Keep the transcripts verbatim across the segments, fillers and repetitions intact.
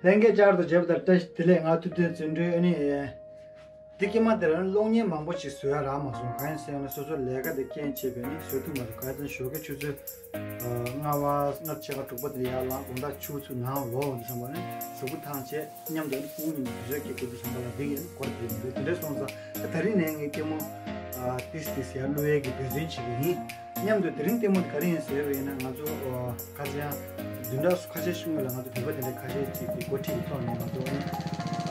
ལྷན་རྒྱས་བསྐྱར་དུ་མཇལ་བ་དང་བཀྲ་ཤིས་བདེ་ལེགས། ང་ཐུབ་བསྟན་བརྩོན་འགྲུས། ཨ་ནི། འདི་སྐྱེས་མ་དེ་རང་གློག་བརྙན་མང་པོ་ཞིག་བཟོ་ཡ་རག་མ་སོང་། གང་ཡིན་ཟེར་ན་སོ་སོ་ལས་ཀ་དེ་རྐྱེན་བྱས་པས་ནི་བཟོ་ཐུབ་མ་སོང་། ག་ཡིན་ཟེར་ན་ཞོགས་ཀའི་ཆུ་ཚོད་ལྔ་པ་ལྔ་ཕྱེད་ཀ་དྲུག་པ་དེ་ཡར་ལངས། དགོང་དག་ཆུ་ཚོད་ནང་ལོག་འོང་དུས་ཙམ་པ་ནི་གཟུགས་པོ་ཐང་ཆད། མཉམ་དུ་ནི་སྤུ་གུ་གཉིས་ནི་དུས་ཚོད་སྐྱེལ་དགོས་དུས་ཙམ་པ་ལ་འདི་ཡིན་སྐོར་དེ་ཡིན་འདུག་དེ་འདྲ་སོང་ཙང་ད་དེ་རིང་ནས་ངས་ལྟད་མོ་ཏིས་ཏིས་ཡར་བླུག་ཡས་ཀྱི་འབད་བརྩོན་བྱེད་ཀྱི་ཡིན། མཉམ་དུ་དེ་རིང་ལྟད་མོ་དེ་ག་རེ་ཡིན་ཟེར་བས་ན། ང་ཚོ་ཁ་སང་བདུན་ཕྲག་ཁ་ཤས་ཤིག་སྔོན་ལ་ང་ཚོ་བོད་པ་དེ་འདྲ་ཁ་ཤས་ཅིག་གི་འགོ་ཁྲིད་ཀྱི་ཐོག་ནས་ང་ཚོ་ནི་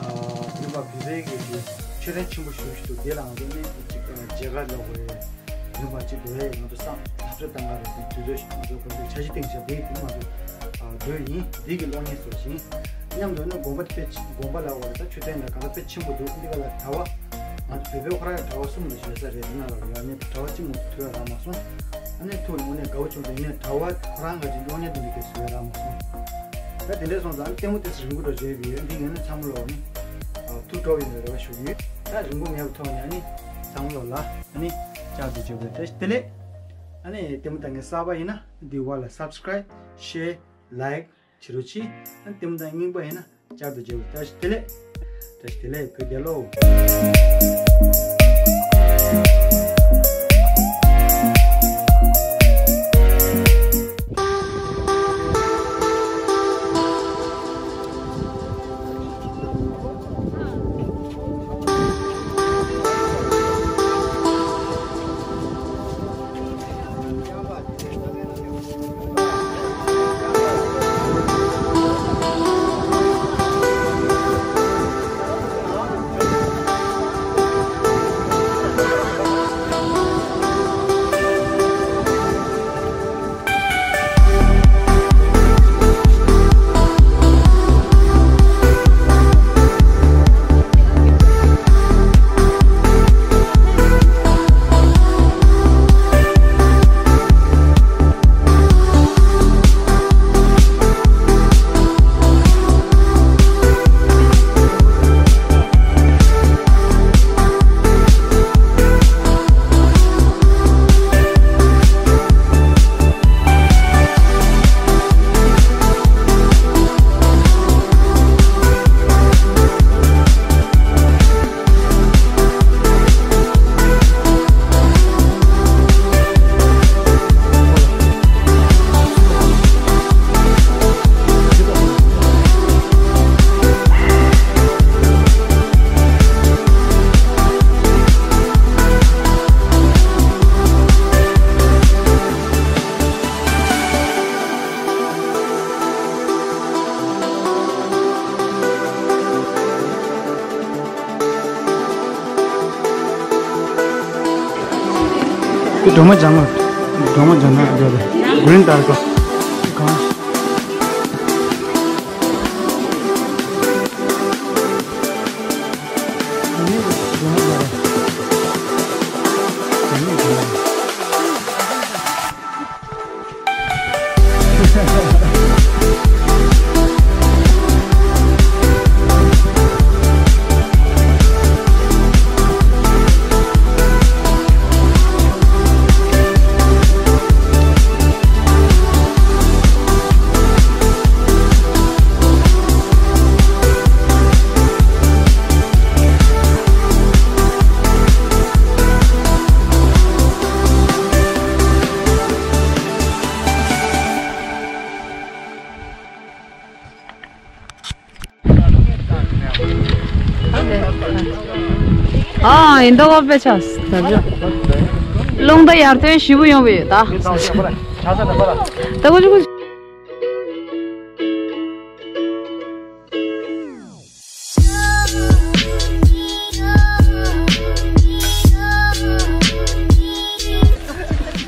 བོད་པ་བོད་པའི་གི་མཆོད་རྟེན་ཆེན་པོ་ཞེ་པོ་ཞིག་འདུག་དེ་ལ་ང་ཚོ་ནི་ཅིག་མཇལ་ཁ་འགྲོ་དགོས་རེད། བོད་པ་ཅིག་འགྲོ་ཡས་ང་ཚོ་བསམ་འདུན་བཏང་ག་རེད། དེ་དུས་ཚོད་ཞིག་ང་ཚོ་དགོན་པའི་འཆར་གཞི་བཏིང་བཞག་དེ་དེ་ང་ཚོ་འགྲོ་ཡིན། དེ་གི་གློག་བརྙན་བཟོ་བཞིན། མཉམ་དུ་ནི་དགོན་པ་དཔེ་ཆེ་དགོན་པ་ལ་འོ་ད་མཆོད་རྟེན་ལ་ག་ལ་དཔེ་ཆེན་པོ་འདུག་འདི་ག་ལ་གྲྭ་པ་ང་ཚོ་བོད་པའི་ཁོ་རང་གྲྭ་པ་གསུམ་ལ་བཞེས་ས་རེད། འདི་ན་ལ་ཡ་ནི་གྲྭ་པ་གཅིག་མ་གཏོགས་ཐུག་ཡ་རག་མ་སོང་། ཨ་ནི་ཐུག་ནས་དངོས་གནས་དགའ་པོ་བྱུང་། དེ་ནས་གྲྭ་པ་ཁོ་རང་ག་ཅིག་གློག་བརྙན་དེ་འདྲ་གས་བཟོ་ཡ་རག་མ་སོང་། ད་དེ་འདྲས་སོང་ཙང་ལྟད་མོ་དེ་རིང་པོ་འགྲོ་བྱས་པའི་འདི་ངས་ནི་ཚང་མ་ལོག་ནི་ཐུགས་སྤྲོ་ཡོད་ནས་རེ་བ་ཞུ་གི་ཡོད། ད་རིང་པོ་མེད་པ་ཐོག་ནས་ཨ་ནི་ཚང་མ་ལོག་ལ་ཨ་ནི་བསྐྱར་དུ་མཇལ་བའི་བཀྲ་ཤིས་བདེ་ལེགས། ཨ་ནི་ལྟད་མོ་ལྟ་མཁན་གསར་པ་ཡིན་ན་འདི་བ་ལ་subscribe share like བྱེད་རོགས་གྱིས། ཨ་ནི་ལྟད་མོ་ལྟ་མཁན་རྙིང་པ་ཡིན་ན་བསྐྱར་དུ་མཇལ་བའི་བཀྲ་ཤིས་བདེ་ལེགས། བཀྲ་ཤིས་བདེ་ལེགས། བོད་རྒྱལ་ལོ། སྒྲོལ་མ་ལྗང་ཁུ། སྒྲོལ་མ་ལྗང་ཁུ་འདི་རེད། གྷི་རིན་ཏར་ཀོ། གང་། ཨ། ཨིན་ཌོ་གོ་པེ་ཆགས། རླུང་རྟ་ཡར་ཐོན་ཞེ་པོ་ཡོང་བས་ད། ད་གོ་ཅི་གོ།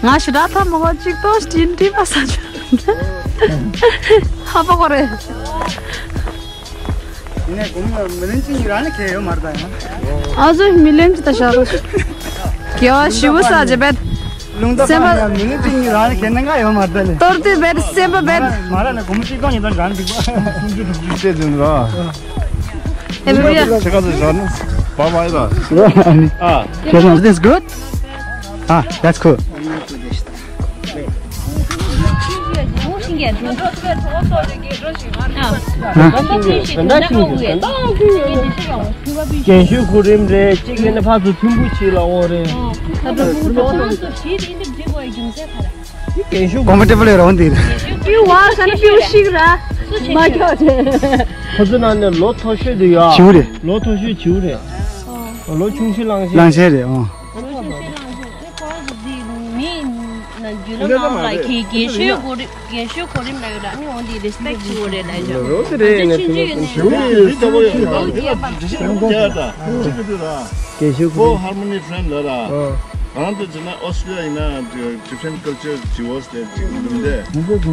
ང་ཞེ་དྲག་ཐབས་མ་གོ་གཅིག་ཏོ་སྟིན་ཏི་པ་ས་ཆ། ཧ་པ་གོ་རེད། ཡིན་ནའི་གོང་མ་མི་ལན་ཅིག་རང་ལ་ཁེལ་ཡོད་མ་རེད་ད་ཡང་། ཨ་ཟོ་མི་ལན་ཅིག་ད་ཤ་རོ། དགེ་བ་ཞེ་པོ་ས་ཆ་བེད། ལུང་ད་སེམས་པ། ཡང་མི་ལན་ཅིག་རང་ལ་ཁེལ་ན་ང་ཡོད་མ་རེད་ད་ལེ། གཏོར་དུས་བེད་སེམས་པ་བེད། མ་ར་ན་གོང་མ་ཅིག་གང་ཡིན་ད་རང་འགྲིག་པ། ཤེས་ཟིན་ར། ཨེ་བེ་བེ། ཆེ་ག་ཚོད་བཞག་ནི། བ་བ་ཡི་ད། ཨ། This is good? Ah, that's cool. རྒན་ཤོས་གོ་རིམ་རེད། གཅིག་ཡིན་ན་ཕར་ཚུར་ཐུམ་བུ་བྱེད་ལ་འོང་རེད། རྒན་ཤོས་གོ་རིམ་རེད། ཁོ་ཚོ་ནང་ནས་ལོ་མཐོ་ཤོས་དེ་ཡ། བྱིའུ་རེད། ལོ་མཐོ་ཤོས་བྱིའུ་རེད། ལོ་ཆུང་ཤོས་གླང་ཆེན། གླང་ཆེན་རེད། ཨོ། ལོ་ཆུང་ཤོས་གླང་ཆེན། ཁོ་རྒྱུད་ལམ་ནང་ལ་རྒན་ཤོས་གོ་རིམ། རྒན་ཤོས་གོ་རིམ་ལ་ཡོད་ར། ནི་འོན་ཏེ་རེ་སི་པེག་ཅིག་ཡོད་རེད་ལ་ཡོད། རོ་དེ་རེད་ནས་ཆུང་ཆུང་ཡོད་ནས་ཞུ་ཡི་ལྟ་བུ་ཡོད་ལ། རྒན་ཤོས་གོ་རིམ། ཧར་མོ་ནི་ཕྲེན་ལ་ར། ང་ཚོ་བྱས་ན་ཨོ་སི་ཀྲི་ལི་ཡ་ཡིན་ན་ཌི་ཕེ་རེན་ཊི་ཀལ་ཅར་བྱེད་འོས་དེ་ཅིག་མི་འདུག་སྟེ།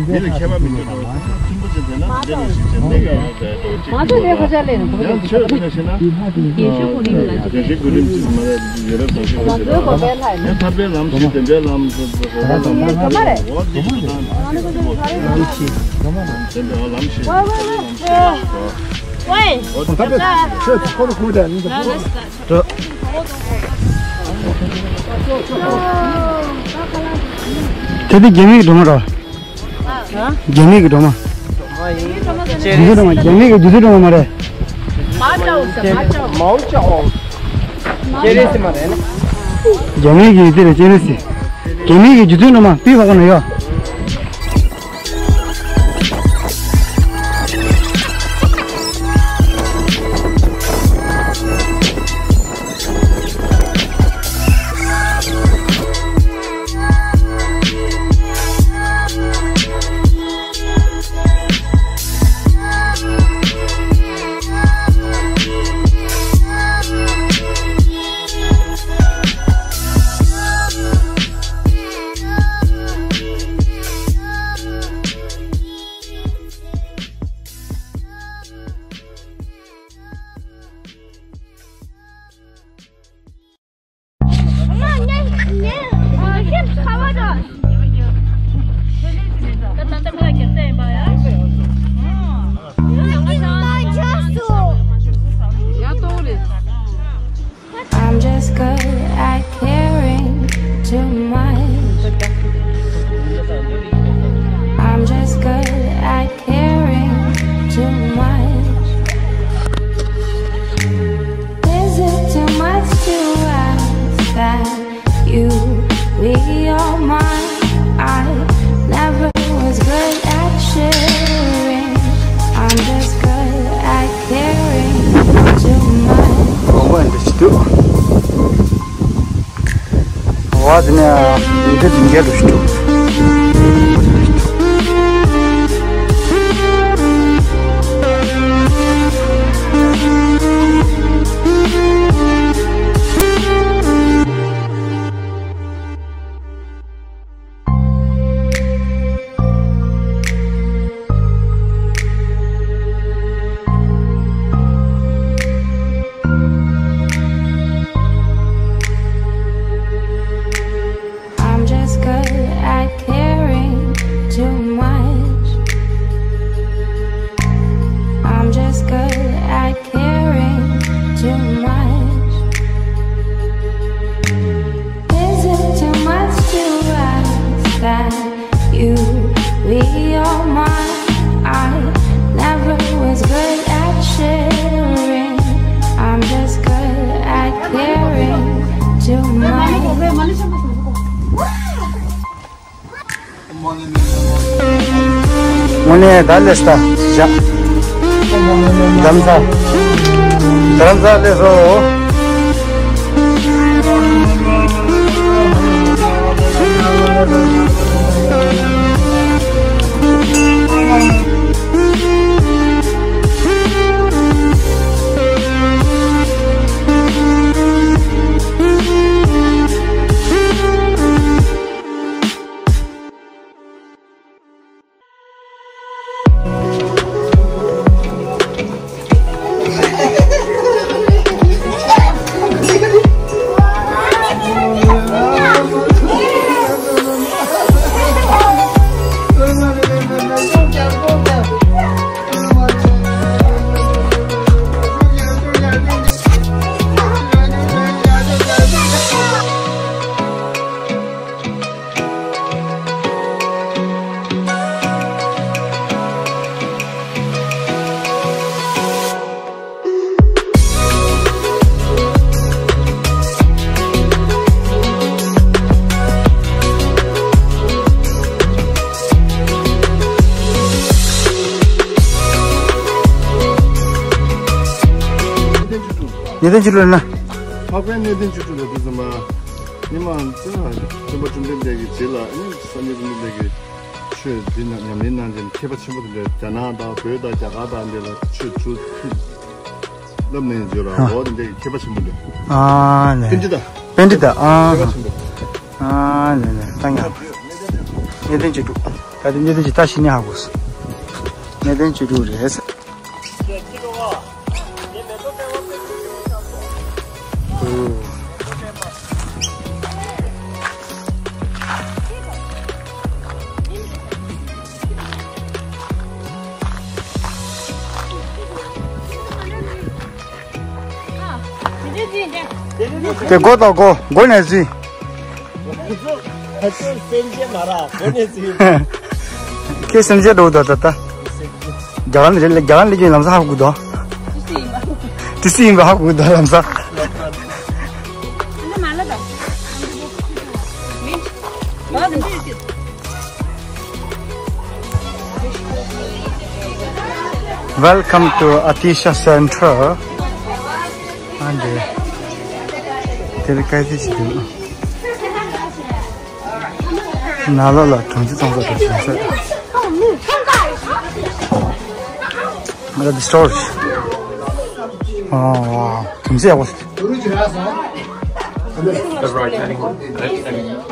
མི་ལ་ཁྱད་པར་མི་འདུག་ནོ། ཐུན་མོང་ཅན་དེ་ན་དེ་ནས་ཞིག་བྱས་ནས་ཡང་དེ་ཏོག་ཅིག་ང་ཚོ་དེ་ཁ་ཆ་ལས་ནས་ཡང་ཆོས་དེ་ནས་བྱས་ན། རྒན་ཤོས་གོ་རིམ་ལ་ཅིག་རྒན་ཤོས་གོ་རིམ་ཅིག་མ་རེད། ཡོད་རབས་རྒན་ཤོས་གོ་རིམ་ཅིག་རེད། ཡང་ཐར་པའི་ལམ་ཞིག་བདེན་པའི་ལམ་ཟེར་ཟེར་བ་ལམ་ལ་ཐར་པའི་འོ་དེ་ཞིག་དང་དེ་ཞིག་གོ་རིམ་ལམ་ཞིག་བདེན་པའི་ལམ་ཞིག་ཐར་པའི་ལམ་ཞིག་འོ་དེ་ཞིག་དང་། དེ་དེ་རྒྱ་མི་གི་སྒྲོལ་མ་རེད། རྒྱ་མི་གི་སྒྲོལ་མ། རྒྱ་མི་གི་སྒྲོལ་མ། རྒྱ་མི་གི་རྒྱུ་མཚན་སྒྲོལ་མ་མ་རེད། མའོ་ཅའོ། རྒྱ་མི་གི་དེ་རེད། ཅེ་རེ་སི། རྒྱ་མི་གི་རྒྱུ་མཚན་སྒྲོལ་མ་པི་བ་ཁོ་ན་ཡོད། I'm just good at caring too much. I'm just good at caring too much. Is it too much to ask that you be all mine? I never was good at sharing. I'm just good at caring too much. ཨོ་ཝན་དུ་ཞུ། ཝ་དེ་ནས་འདི་འདི་འདི་འདྲ་ཞུ། I'm just good at caring too much. I'm just good at caring too much. Is it too much to ask that you be all mine? I never was good at sharing. I'm just good at caring too much. དངོས་གནས་ད་ལས་ད་བཞག་རྡ་རམ་ས། རྡ་རམ་ས་ལས་སོ། གནས་བརྟན་བཅུ་དྲུག་ལ་ན། འཕགས་པའི་གནས་བརྟན་བཅུ་དྲུག་ལ་དུས་ཙམ་པ། མི་མང་ཚོས་སྟོན་པ་བཅོམ་ལྡན་འདས་ཀྱི་རྗེས་ལ་ཨ་ནི་སངས་རྒྱས་བཅོམ་ལྡན་འདས་ཀྱི་ཆོས་འདི་ན་ཉམས་ལེན་གནང་བྱས་མཁས་པ་ཆེན་པོ་དེ་འདྲ་རྒྱ་ནག་དང་བོད་དང་རྒྱ་གར་དང་འདི་ལ་ཆོས་ཚུར་ཕུལ་བསླབ་ནས་བརྗོད་ར་ཨ། འོ་དེ་འདྲའི་མཁས་པ་ཆེན་པོ་འདི། ཨ་ནས། པཎྜི་ཏ། པཎྜི་ཏ་ཨ། མཁས་པ་ཆེན་པོ། ཨ་ནས་ནས་ད་ཉག་གནས་བརྟན་བཅུ་དྲུག་ད་དེ་གནས་བརྟན་བཅུ་ད་ཤི་ནས་ཧ་གོ་སོང་། གནས་བརྟན་བཅུ་དྲུག་རེད། དེ་སྒོ་དང་སྒོ་སྒོ་ནས་འཛུལ། ཁྱོད་སེམས་ཅན་འགྲོ་ད་ད་ད། རྒྱ་གར་ལ་རྒྱ་གར་ལ་ལམ་སང་ཧ་གོ་དོ། ཏི་སི་ཡིན་པ་ཧ་གོ་དོ་ལམ་སང་། Welcome to Atisha Central. And uh, དེར་སྐད་ཆ་ཞིག་འདུག་ནང་ལོགས་ལ་གྲོང་ཚོ་གཙང་སོགས་དང་གྲོང་ཚོ། ང་ལ་དི་སི་ཊོར། ཨོ་ཝའོ། གྲོང་ཚོ་ཡག་པོ། The right hand.